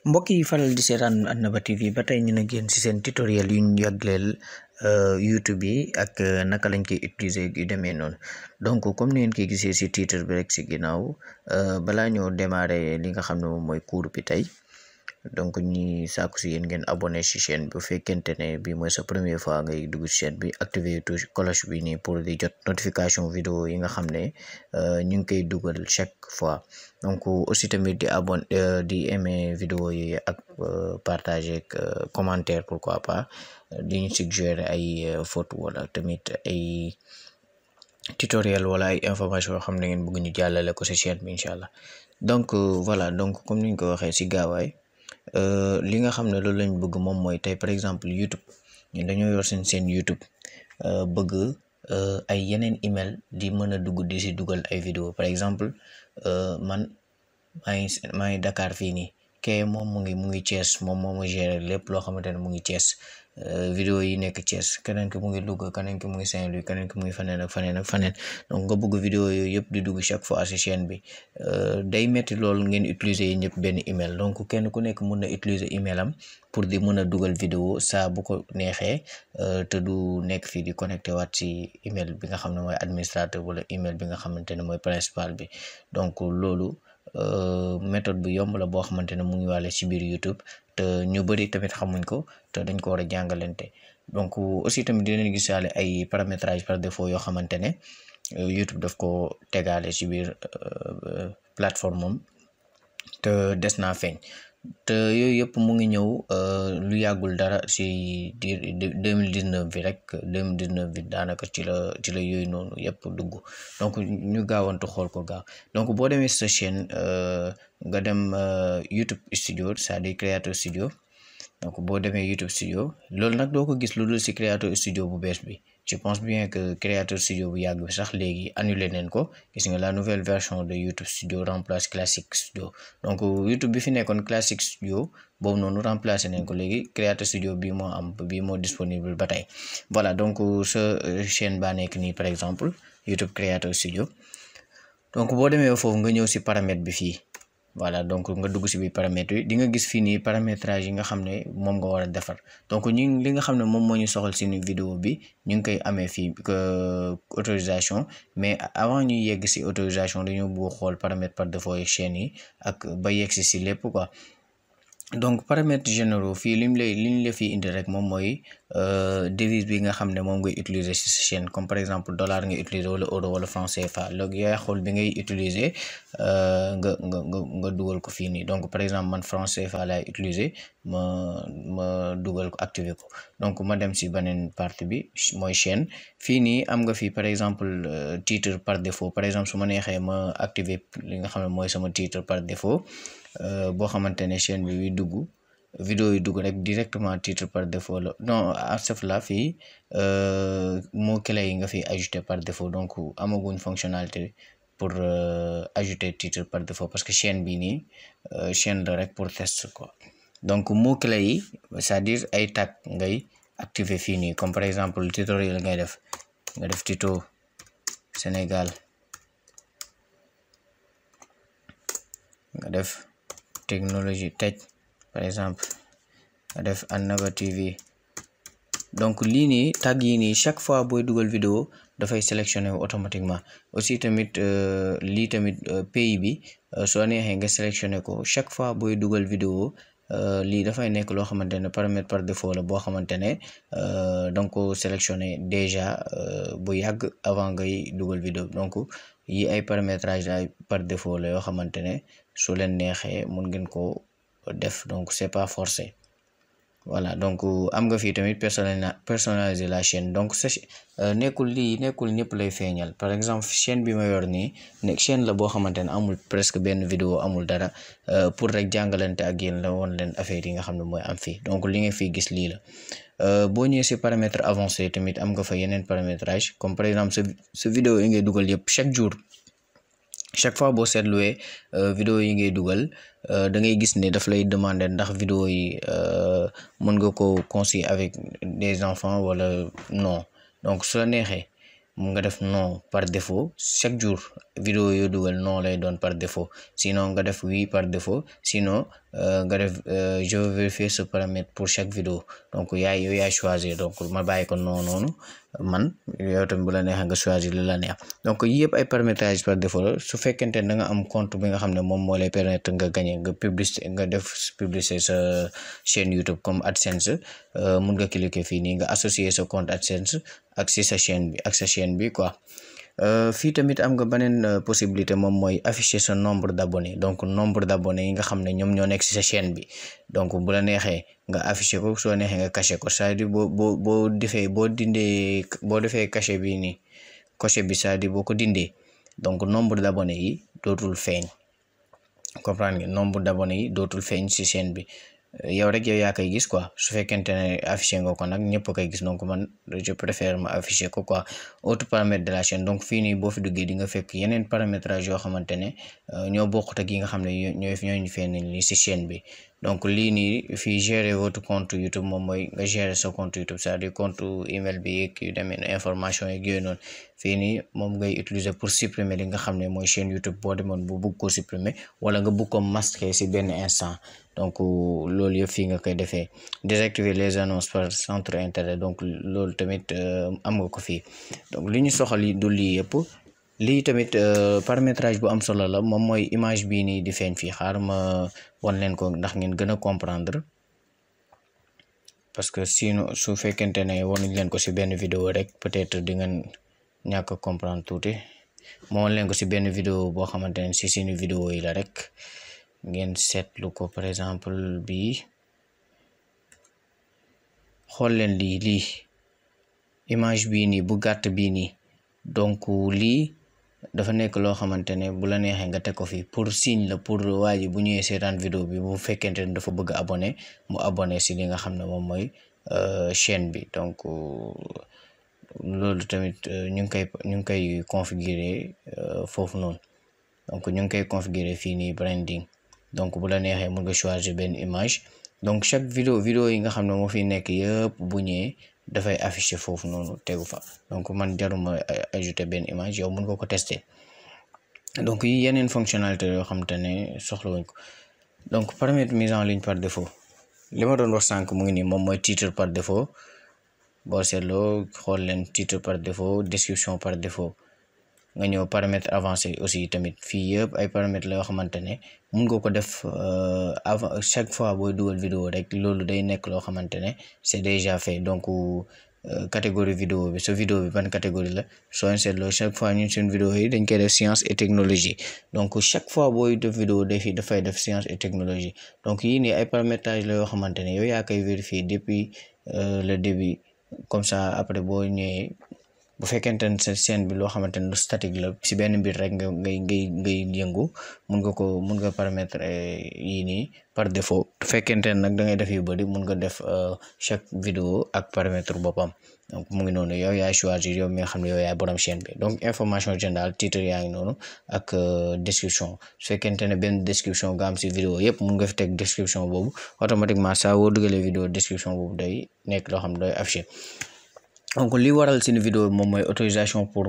mbokk yi faral di seetaan Annaba TV ba tey ñu ne génn ci seen tutoriel yu ñu yagleel YouTube yi ak naka lañ koy utiliser yu demee noonu. Donc comme ni ngeen koy gisee ci titre bi rek ci ginnaaw balaa ñoo démarrer li nga xam ne moom mooy cours bi tey donc ñi sàkku ci yéen ngeen abonné ci chaîne bi bu fekkente ne bi mooy sa première fois ngay dugg ci chaîne bi activer touche cloche bi nii pour di jot notification vidéo yi nga xam ne ñu ngi koy dugal chaque fois. Donc aussi tamit di abonné di aimer vidéo yi ak partager ak commentaire pourquoi pas di ñu suggérer ay fautes wala tamit ay tutoriel wala ay information yoo xam ne ngeen bëgg ñu jàllale ko ci chaîne bi incha allah. Donc voilà, donc comme ni ñu ko waxee ci gaawaay li nga xam ne loolu lañ bëgg moom mooy tey par exemple YouTube ñun dañoo yor seen YouTube bëgg ay yeneen email di mën a dugg di ci dugal ay vidéo. Par exemple man maa ngi Dakar fii nii kee moom mu ngi Thiès moom moo ma gérer lépp loo xamante ne mu ngi Thiès vidéo yi nekk Thiès, keneen ki mu ngi Louga, keneen ki mu ngi Saint-Louis, keneen ki mu ngi faneen ak faneen ak faneen. Donc nga bëgg vidéo yooyu yëpp di dugg chaque fois ci chaîne bi day metti loolu ngeen utiliser yi ñëpp benn email. Donc kenn ku nekk mën na utiliser email am pour di mën a dugal vidéo saa bu ko neexee te du nekk fii di connecté waat ci email bi nga xam ne mooy administrateur wala email bi nga xamante ne mooy principal bi. Donc loolu méthode bu yomb la boo xamante ne mu ngi wàlle ci biir YouTube te ñu bëri tamit xamuñ ko te dañ ko war a jàngalante. Donc aussi tamit dinañ gisaale ay paramétrage par défaut yoo xamante ne YouTube daf ko tegaale ci biir plateforme am te des naa feeñ te yooyu yëpp mu ngi ñëw lu yàggul dara ci 2019 bi rek 2019 bi daanaka ci la yooyu noonu yëpp dugg. Donc ñu gaawantu xool ko gaaw. Donc boo demee sa chaîne nga dem YouTube studio, c'est-à-dire créateur studio. Donc boo demee YouTube studio loolu nag doo ko gis lu dul ci créateur studio bu bees bi. Je pense bien que créateur studio bu yàgg bi sax léegi annulé neen ko. Gis nga la nouvelle version de YouTube studio remplace classique studio. Donc YouTube bi fi nekkoon classique studio boobu noonu remplacé neen ko, léegi créateur studio bii moo am bii moo disponible ba tey. Voilà, donc sa chaîne baa nekk nii par exemple YouTube créateur studio. Donc boo demee foofu nga ñëw ci paramètre bi fii. Voilà, donc nga dugg ci biir paramètres yi di nga gis fii nii paramétrage yi nga xam ne moom nga war a defar. Donc ñu li nga xam ne moom moo ñu soxal ci vidéo bi ñu ngi koy amee fii autorisation, mais avant ñuy yegg ci autorisation dañoo bëgg xool paramètres par défaut yi chaîne yi ak ba yegg ci lépp quoi. Donc paramètres généraux fii li ñu la fi indi rek moom mooy devise bi nga xam ne moom ngay utiliser ci sa chaîne, comme par exemple dollar ngay utiliser wala euro wala franc CFA. léegi yaay xool bi ngay utiliser nga dugal ko fii nii. Donc par exemple man franc CFA laay utiliser ma dugal ko activer ko. Donc ma dem ci beneen partie bi mooy chaîne. fii nii am nga fii par exemple titre par défaut. Par exemple su ma neexee ma activer li nga xam ne mooy sama titre par défaut boo xamante ne chaîne bi dugg vidéo yi dugg rek directement titre par défaut la. Non astafurlah fii mot clé yi nga fi ajouter par défaut. Donc amaguñ fonctionnalité pour ajouter titre par défaut parce que chaîne bi nii chaîne la rek pour test quoi. Donc mot clé yi c'est-à-dire ay tag ngay activer fii nii, comme par exemple tutoriel nga def tuto Sénégal, nga def technologie tech par exemple, nga def Annaba TV. donc lii nii tag yi nii chaque fois booy dugal vidéo dafay sélectionner automatiquement. aussi tamit lii tamit pays bi soo neexee nga sélectionner ko chaque fois booy dugal vidéo lii dafay nekk loo xamante ne paramètre par défaut la boo xamante ne donc ko sélectionner déjà bu yàgg avant ngay dugal vidéo. donc yi ay paramétrage ay par défaut la yoo xamante ne su leen neexee mun ngeen ko def, donc c'est pas forcé. Voilà, donc am nga fii tamit personnaliser la chaîne. donc sa nekkul ñëpp lay feeñal. par exemple chaîne bi ma yor nii nekk chaîne la boo xamante ne amul presque benn vidéo, amul dara pour rek jàngalante ak yéen la woon leen affaire yi nga xam ne mooy am fii. donc li nga fii gis lii la. boo ñëwee ci paramètre avancé tamit am nga fa yeneen paramétrage, comme par exemple sa vidéo yi ngay dugal yëpp chaque fois boo seetluwee vidéo yi ngay dugal da ngay gis ne daf lay demander ndax vidéo yi mën nga ko conseiller avec des enfants wala non. donc su la neexee mun nga def non par défaut. chaque jour vidéo yoo dugal non lay doon par défaut, sinon nga def oui par défaut, sinon nga def je veux vérifier ce paramètre pour chaque vidéo. Donc yow yaay choisir. Donc ma bàyyi ko noonu man yow tamit bu la neexee nga choisir li la neex. Donc yii yëpp ay paramétrage par défaut la. su fekkente ne da nga am compte bi nga xam ne moom moo lay permettre nga gagner nga publicité nga def publicité sa chaîne YouTube comme AdSense, mun nga cliquer fii nii nga associer sa compte AdSense ak si sa chaîne bi ak sa chaîne bi quoi. fii tamit am nga beneen possibilité moom mooy afficher sa nombre d'abonnés. Donc nombre d'abonnés yi nga xam ne ñoom ñoo nekk ci sa chaîne bi. Donc bu la neexee nga afficher ko, soo neexee nga cacher ko. C'est-à-dire boo defee cacher bi nii coché bi, c'est-à-dire boo ko dindee donc nombre d'abonnés yi dootul feeñ. comprendre nga, nombre d'abonnés yi dootul feeñ ci chaîne bi. yow rek yow yaa koy gis quoi. su fekkente ne affiché nga ko nag ñëpp a koy gis. Donc man je préfère ma afficher ko quoi. autre paramètre de la chaîne. Donc fii nii boo fi duggee di nga fekk yeneen paramétrage yoo xamante ne ñoo bokkut ak yi nga xam ne ñooñu feeñ nii ci chaîne bi. donc lii nii fii gérer votre compte YouTube moom mooy nga gérer sa compte YouTube, c'est-à-dire compte email bi yeeg yu demee information yeeg yooyu noonu. fii nii moom ngay utiliser pour supprimer li nga xam ne mooy chaîne YouTube boo demoon bu bëgg ko supprimer wala nga bëgg ko masquer ci benn instant. donc loolu yëpp fii nga koy defee. désactiver les annonces par centre intérêt. donc loolu tamit am nga ko fii. donc li ñu soxal yi du lii yëpp. lii tamit paramétrage bu am solo la moom mooy image bii nii di feeñ fii. xaar ma wan leen ko ndax ngeen gën a comprendre, parce que sinon su fekkente ne wanuñ leen ko ci benn vidéo rek peut-être di ngeen ñàkk a comprendre tuuti. moo wan leen ko ci benn vidéo boo xamante ne ci suñu vidéo yi la rek. ngeen seetlu ko par exemple bii. xool leen lii image bii nii bu gàtt bii nii. donc lii dafa nekk loo xamante ne bu la neexee nga teg ko fii pour signe la pour waa ji bu ñëwee seetaan vidéo bi bu fekkente ne dafa bëgg abonné mu abonné ci li nga xam ne moom mooy chaîne bi. donc loolu tamit ñu ngi koy configurer foofu noonu. donc ñu ngi koy configurer fii nii branding. donc bu la neexee mun nga choisir benn image. donc chaque vidéo yi nga xam ne moo fi nekk yëpp bu ñëwee dafay afficher foofu noonu tegu fa. donc man jaruma ajouter benn image, yow mun nga ko tester. donc yi yeneen fonctionnalité yoo xamante ne soxla wuñ ko. donc paramètre mise en ligne par défaut li ma doon wax sànq mu ngi nii moom mooy titre par défaut. boo seetloo xool leen titre par défaut, description par défaut. nga ñëw paramètre avancé aussi tamit fii yëpp ay paramètres la yoo xamante ne mun nga ko def avant chaque fois booy dugal vidéo rek. loolu day nekk loo xamante ne c'est déjà fait. donc catégorie vidéo bi sa vidéo bi ban catégorie la. soo seetloo chaque fois ñun suñu vidéo yi dañ koy def science et technologie. donc chaque fois booy def vidéo dafay def science et technologie. donc yii nii ay paramétrage la yoo xamante ne yow yaa koy vérifier depuis le début. comme ça après boo ñëwee bu fekkente ne sa chaîne bi loo xamante ne lu statique la ci benn mbir rek ngay yëngu mun nga paramètre yii nii par défaut. bu fekkente ne nag da ngay def yu bëri mun nga def chaque vidéo ak paramètre boppam. donc mu ngi noonu yow yaay choisir yow mi nga xam ne yow yaay borom chaîne bi. donc information générale titre yaa ngi noonu ak description. su fekkente ne benn description nga am ci vidéo yëpp mun nga fi teg description boobu automatiquement saa woo dugalee vidéo description boobu day nekk loo xam ne doy affiché. donc li waral suñu vidéo moom mooy autorisation pour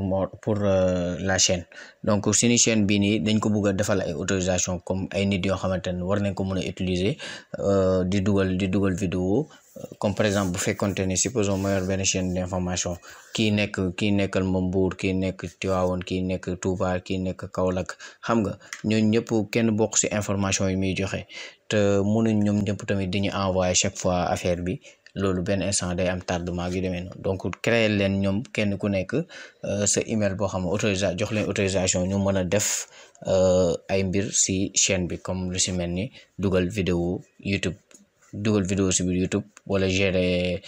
la chaîne. donc suñu chaîne bii nii dañ ko bëgg a defal ay autorisation comme ay nit yoo xamante ne war nañ ko mën a utiliser di dugal vidéo. comme par exemple bu fekkonte ne supposons ma yor benn chaîne d'information kii nekkal ma Mbour, kii nekk Tivaouane, kii nekk Touba, kii nekk Kaolack. xam nga ñooñu ñëpp kenn bokk ci information yi muy joxe te mënuñ ñoom ñëpp tamit dañu envoyer chaque fois affaire bi. loolu benn instant day am tardement yu demee noonu. donc créer leen ñoom kenn ku nekk sa email boo xam ne jox leen autorisation ñu mën a def ay mbir ci chaîne bi comme lu ci mel ni dugal vidéo ci biir YouTube wala gérer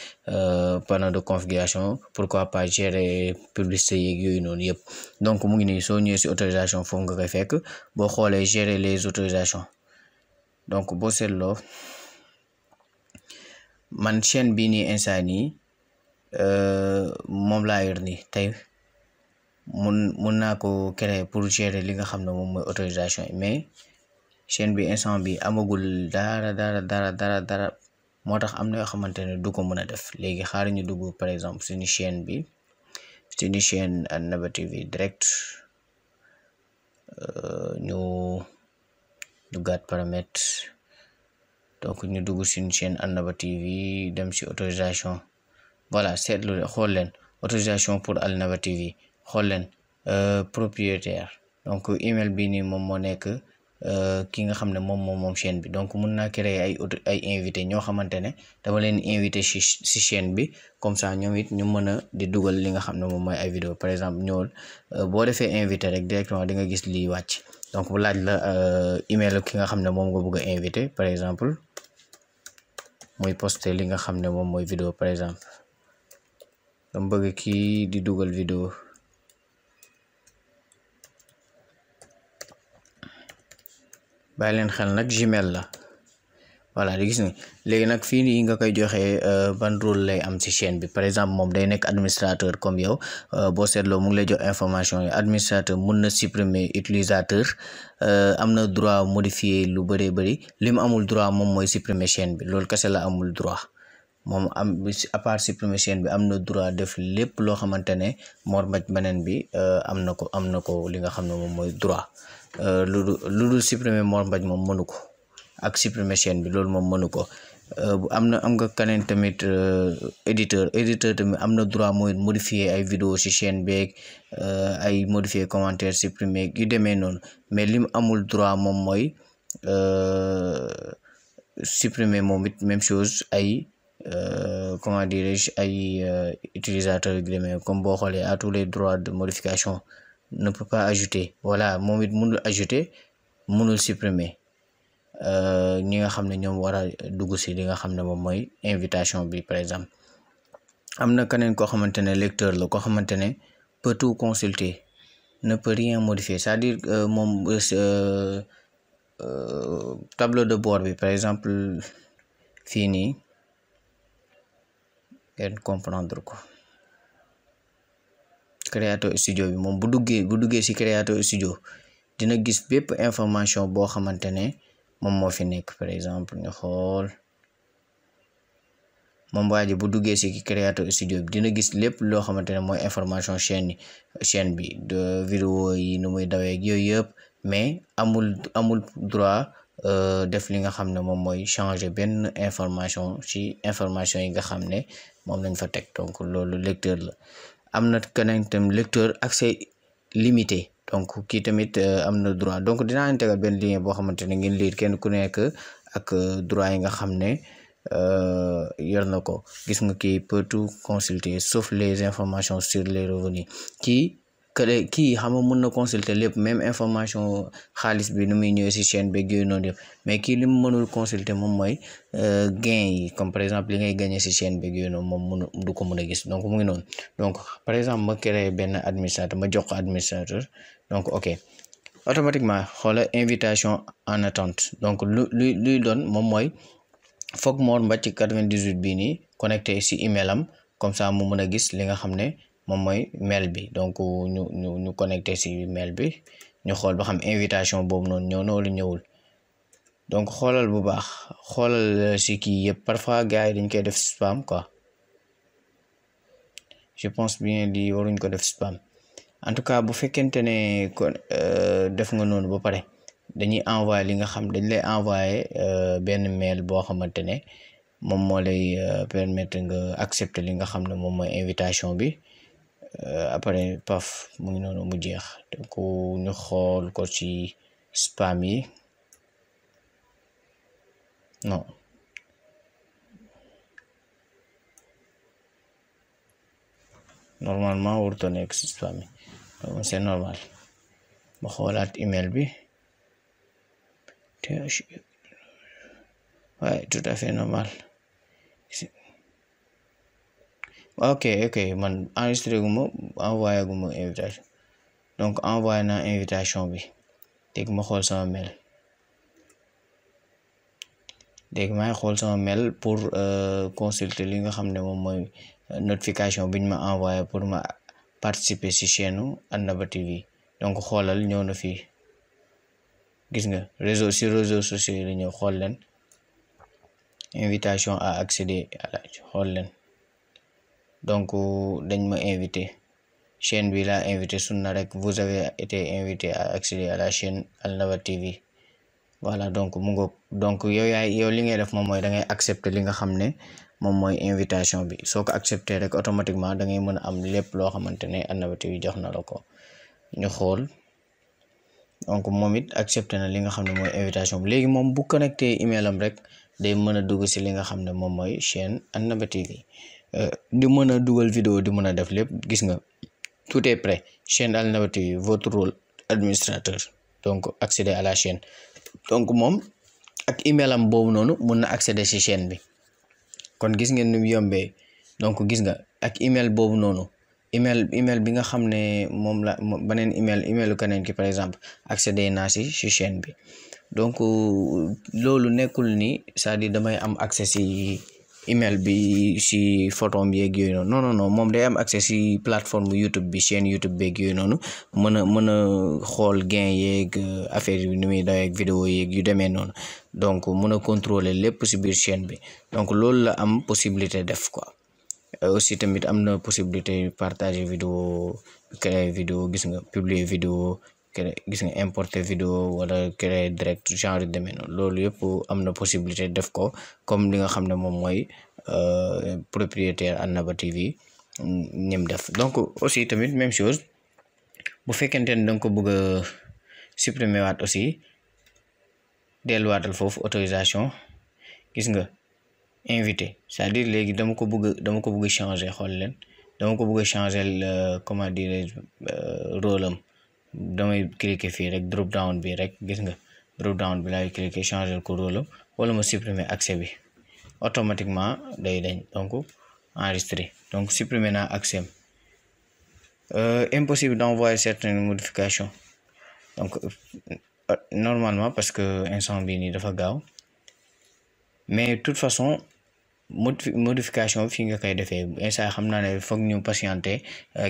panneau de configuration, pourquoi pas gérer publicité yeeg yooyu noonu yëpp. donc mu ngi nii soo ñëwee ci autorisation foofu nga koy fekk boo xoolee gérer les autorisations. donc boo seetloo man chaîne bii nii instant nii moom laa yor nii tey mun naa ko créer pour gérer li nga xam ne moom mooy autorisation yi. mais chaîne bi instant bi amagul dara moo tax am na yoo xamante ne du ko mën a def. léegi xaar ñu dugg par exemple suñu chaîne bi suñu chaîne Annaba TV direct ñu duggaat paramètre donc ñu dugg suñu chaîne Annaba TV dem ci autorisation. Voilà, seetlu xool leen autorisation pour Annaba TV, xool leen propriétaire. Donc email bi nii moom moo nekk ki nga xam ne moom chaîne bi. Donc mun naa créer ay invité ñoo xamante ne dama leen invité ci chaîne bi, comme ça ñoom it ñu mën a di dugal li nga xam ne moom mooy ay vidéo. Par exemple ñëwul boo defee invité rek directement di nga gis lii wàcc. Donc bu laaj la email ki nga xam ne moom nga bëgg a invité, par exemple muy poster li nga xam ne moom mooy vidéo. Par exemple dama bëgg kii di dugal vidéo, bàyyi leen xel nag Gmail la. Voilà di gis nga léegi nag fii nii nga koy joxe ban rôle lay am ci chaîne bi. Par exemple moom day nekk administrateur comme yow, boo seetloo mu ngi lay jox information yi. Administrateur mun na supprimer utilisateur, am na droit modifier lu bëree bëri. li mu amul droit moom mooy supprimer chaîne bi, loolu kese la amul droit. moom à part supprimer chaîne bi am na droit def lépp loo xamante ne Mor Mbaj beneen bi am na ko li nga xam ne moom mooy droit. lu dul supprimer Mor Mbaj moom mënu ko, ak supprimer chaîne bi loolu moom mënu ko. am nga keneen tamit éditeur tamit am na droit mooy modifier ay vidéo ci chaîne beeg ay modifier commentaire, supprimer yu demee noonu. mais li mu amul droit moom mooy supprimer moom it même chose ay comment dirais-je ay utilisateur yu demee comme boo xoolee à tous les droits de modification ne peut pas ajouter. Voilà, moom it mënul ajouter, mënul supprimer ñi nga xam ne ñoom war a dugg si li nga xam ne moom mooy invitation bi. Par exemple am na keneen koo xamante ne lecteur la, koo xamante ne peut tout consulter, ne peut rien modifier. C'est-à-dire moom tableau de bord bi par exemple fii nii ngeen comprendre ko. Créateur studio bi moom bu duggee ci créateur studio dina gis bépp information boo xamante ne moom moo fi nekk. Par exemple ñu xool moom waa ji bu duggee ci créateur studio bi dina gis lépp loo xamante ne mooy information chaîne bi de vidéo yi nu muy dawee ak yooyu yëpp, mais amul droit def li nga xam ne moom mooy changer benn information ci information yi nga xam ne moom lañ fa teg. donc loolu lecteur la. am na keneen tam lecteur accès limité, donc kii tamit am na droit. donc dinaa leen tegal benn lien boo xamante ne ngeen lire kenn ku nekk ak droit yi nga xam ne yor na ko. gis nga kii peut tout consulter sauf les informations sur les revenus. kii xam nga mën na consulter lépp, même information xaalis bi nu muy ñëwee ci chaîne beeg yooyu noonu yëpp, mais kii li mu mënul consulter moom mooy gain yi, comme par exemple li ngay gagner ci chaîne beeg yooyu noonu moom du ko mën a gis. donc mu ngi noonu. donc par exemple ma créé benn administrateur, ma jox ko administrateur. donc ok, automatiquement xoola invitation en attente. donc luy doon moom mooy foog Mor Mbaj ci 98 bii nii connecté ci email am, comme ça mu mën a gis li nga xam ne moom mooy mail bi. donc ñu connecté ci mail bi, ñu xool ba xam invitation boobu noonu ñëw na wala ñëwul. donc xoolal bu baax, xoolal ci kii yëpp. parfois gars yi dañ koy def spam quoi. je pense bien di waruñ ko def spam. en tout cas bu fekkente ne kon def nga noonu ba pare dañuy envoyer li nga xam, dañ lay envoyer benn mail boo xamante ne moom moo lay permettre nga accepter li nga xam ne moom mooy invitation bi. après paf mu ngi noonu mu jeex. donc ñu xool ko ci spam yi. non normalement warut a nekk ci spam yi, donc c'est normal. ma xoolaat email bi. ouais, tout à fait normal. ok man enregistré gu ma, envoyé gu ma invitation. donc envoyé naa invitation bi. léegi ma xool sama mail. léegi may xool sama mail pour consulter li nga xam ne moom mooy notification biñ ma envoyé pour ma participer ci chaîne Annaba TV. donc xoolal ñëw na fii, gis nga réseaux sociaux yi la ñëw. xool leen invitation à accéder à la, xool leen. donc dañ ma invité, chaîne bi laa invité sunna rek, vous avez été invité à accéder à la chaîne Annaba TV. voilà donc mu ngoog donc yow li ngay def moom mooy da ngay accepter li nga xam ne moom mooy invitation bi soo ko accepter rek automatiquement da ngay mën a am lépp loo xamante ne Annaba TV jox na la ko. ñu xool donc moom it accepté na li nga xam ne mooy invitation bi léegi moom bu connecté email am rek day mën a dugg si li nga xam ne moom mooy chaîne Annaba TV di mën a dugal vidéo di mën a def lépp. Gis nga tout est prêt. Chaîne Annaba TV, votre rôle administrateur, donc accéder à la chaîne. Donc moom ak email am boobu noonu mun na accéder si chaîne bi. kon gis ngeen ni mu yombee. donc gis nga ak email boobu noonu email bi nga xam ne moom la beneen emailu keneen ki par exemple accéder naa si chaîne bi. donc loolu nekkul ni c'est-à-dire damay am accès si email bi si photo bi yeeg yooyu noonu non moom day am accès si plateforme YouTube bi chaîne YouTube beeg yooyu noonu mën a xool gain yeeg affaire yi ni muy dawee ak vidéo yeeg yu demee noonu. donc mën a contrôler lépp si biir chaîne bi. donc loolu la am possibilité def quoi. aussi tamit am na possibilité partager vidéo, créer vidéo, gis nga publier vidéo, créer gis nga importer vidéo wala créer direct genre demee noonu. loolu yëpp am na possibilité def ko comme li nga xam ne moom mooy propriétaire Annaba TV ñim def. donc aussi tamit même chose bu fekkente ne da nga ko bëgg a supprimer waat aussi delluwaatal foofu autorisation. gis nga invité, c'est-à-dire léegi dama ko bëgg changer. xool leen dama ko bëgg changer comment dire rôle am. damay cliquer fii rek drop down bi rek. gis nga drop down bi laay cliquer changer ko rôle am wala ma supprimer accès bi automatiquement day dañ. donc enregistrer. donc supprimer naa accès am. Impossible d'envoyer certaines modifications. donc normalement parce que instant bii nii dafa gaaw mais de toute façon modification fii nga koy defee instant xam naa ne foog ñu patienter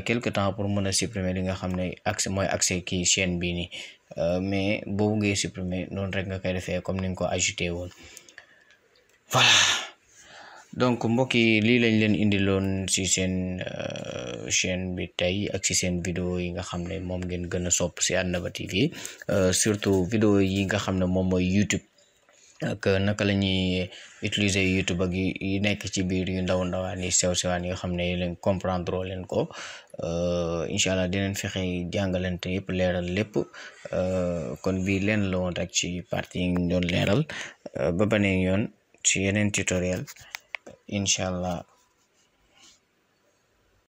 quelque temps pour mën a supprimer li nga xam ne accès mooy accès kii chaîne bii nii mais boobu ngay supprimer noonu rek nga koy defee comme ni nga ko ajouté woon. voilà donc mbokk yi lii lañ leen indiloon ci seen chaîne bi tey ak ci seen vidéo yi nga xam ne moom ngeen gën a sopp ci Annaba TV surtout vidéo yi nga xam ne moom mooy YouTube ak naka la ñuy utiliser YouTube ak yi nekk ci biir yu ndawaan yi sew-sewaan yi nga xam ne leen comprendre leen ko incha allah dinañ fexe jàngalante yëpp leeral lépp kon bii leen la woon rek ci partie yi ñu doon leeral ba beneen yoon ci yeneen tutoriel incha allah.